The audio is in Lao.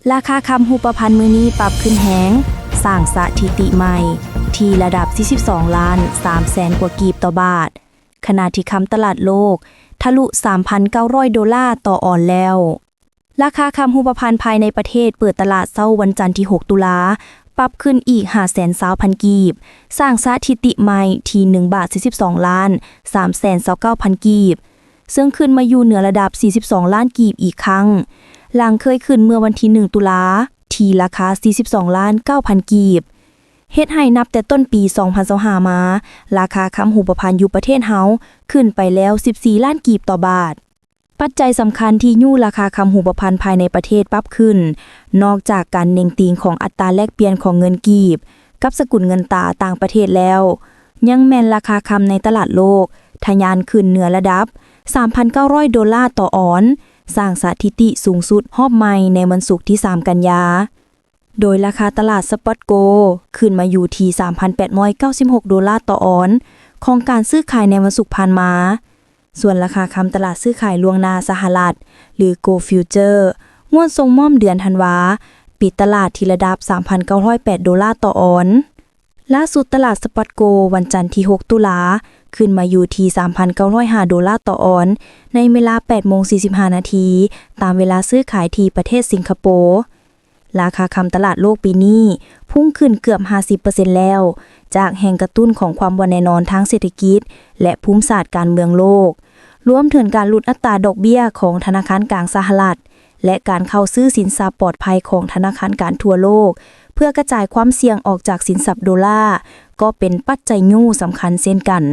ລາຄາຄຳຮູບປະພັນມື້ນີ້ປັບຂຶ້ນແຮງ, ສ້າງສະຖິຕິໃໝ່ທີ່ລະດັບສີ່ສິບສອງລ້ານສາມແສນກວ່າກີບຕໍ່ບາດ, ຂະນະທີ່ຄຳຕະຫຼາດໂລກທະລຸສາມພັນເກົ້າຮ້ອຍໂດລາຕໍ່ອອນແລ້ວ. ລາຄາຄຳຮູບປະພັນພາຍໃນປະເທດເປີດຕະຫຼາດເຊົ້າວັນຈັນທີຫົກຕຸລາ ປັບຂຶ້ນອີກຫ້າແສນຊາວພັນກີບ, ສ້າງສະຖິຕິໃໝ່ທີ່ໜຶ່ງບາດສີ່ສິບສອງລ້ານສາມແສນຊາວເກົ້າພັນກີບ, ເຊິ່ງຂຶ້ນມາຢູ່ເໜືອລະດັບສີ່ສິບສອງລ້ານກີບອີກຄັ້ງ, ຫຼັງເຄີຍຂຶ້ນເມື່ອວັນທີໜຶ່ງຕຸລາ ທີ່ລາຄາສີ່ສິບສອງລ້ານເກົ້າພັນກີບ, ເຮັດໃຫ້ນັບແຕ່ຕົ້ນປີສອງພັນຊາວຫ້າມາ, ລາຄາຄຳຮູບປະພັນຢູ່ປະເທດເຮົາຂຶ້ນໄປແລ້ວສິບສີ່ລ້ານກີບຕໍ່ບາດ. ປັດໄຈສຳຄັນທີ່ຍູ້ລາຄາຄຳຮູບປະພັນພາຍໃນປະເທດປັບຂຶ້ນ, ນອກຈາກການເໜັງຕີງຂອງອັດຕາແລກປ່ຽນຂອງເງິນກີບກັບສະກຸນເງິນຕາຕ່າງປະເທດແລ້ວ, ຍັງແມ່ນລາຄາຄຳໃນຕະຫຼາດໂລກທະຍານຂຶ້ນເໜືອລະດັບສາມພັນເກົ້າຮ້ອຍໂດລາຕໍ່ອອນ, ສ້າງສະຖິຕິສູງສຸດຮອບໃໝ່ໃນວັນສຸກທີສາມກັນຍາ. ໂດຍລາຄາຕະຫຼາດ Spot Gold ຂຶ້ນມາຢູ່ທີ່ສາມພັນແປດຮ້ອຍເກົ້າສິບຫົກໂດລາຕໍ່ອອນຂອງການຊື້ຂາຍໃນວັນສຸກຜ່ານມາ. ສ່ວນລາຄາຄຳຕະຫຼາດຊື້ຂາຍລ່ວງໜ້າສະຫະລັດ ຫຼື Gold Future ງວດສົ່ງມອບເດືອນທັນວາ ປິດຕະຫຼາດທີ່ລະດັບສາມພັນເກົ້າຮ້ອຍແປດໂດລາຕໍ່ອອນ. ລ່າສຸດຕະຫຼາດ Spot Gold ວັນຈັນທີຫົກຕຸລາ ຂຶ້ນມາຢູ່ທີ່ສາມພັນເກົ້າຮ້ອຍຫ້າໂດລາຕໍ່ອອນ ໃນເວລາແປດໂມງສີ່ສິບຫ້ານາທີ ຕາມເວລາຊື້ຂາຍທີ່ປະເທດສິງກະໂປ. ລາຄາຄຳຕະຫຼາດໂລກປີນີ້ພຸ່ງຂຶ້ນເກືອບຫ້າສິບເປີເຊັນແລ້ວ ຈາກແຮງກະຕຸ້ນຂອງຄວາມບໍ່ແນ່ນອນທາງເສດຖະກິດ ແລະ ພູມສາດການເມືອງໂລກ, ລວມເຖິງການຫຼຸດອັດຕາດອກເບ້ຍຂອງທະນາຄານກາງສະຫະລັດ ແລະ ການເຂົ້າຊື້ສິນຊັບປອດໄພຂອງທະນາຄານການທົ່ວໂລກ ເພື່ອກະຈາຍຄວາມສ່ຽງອອກຈາກສິນຊັບໂດລາ ກໍເປັນປັດໄຈຍູ້ສຳຄັນເຊັ່ນກັນ.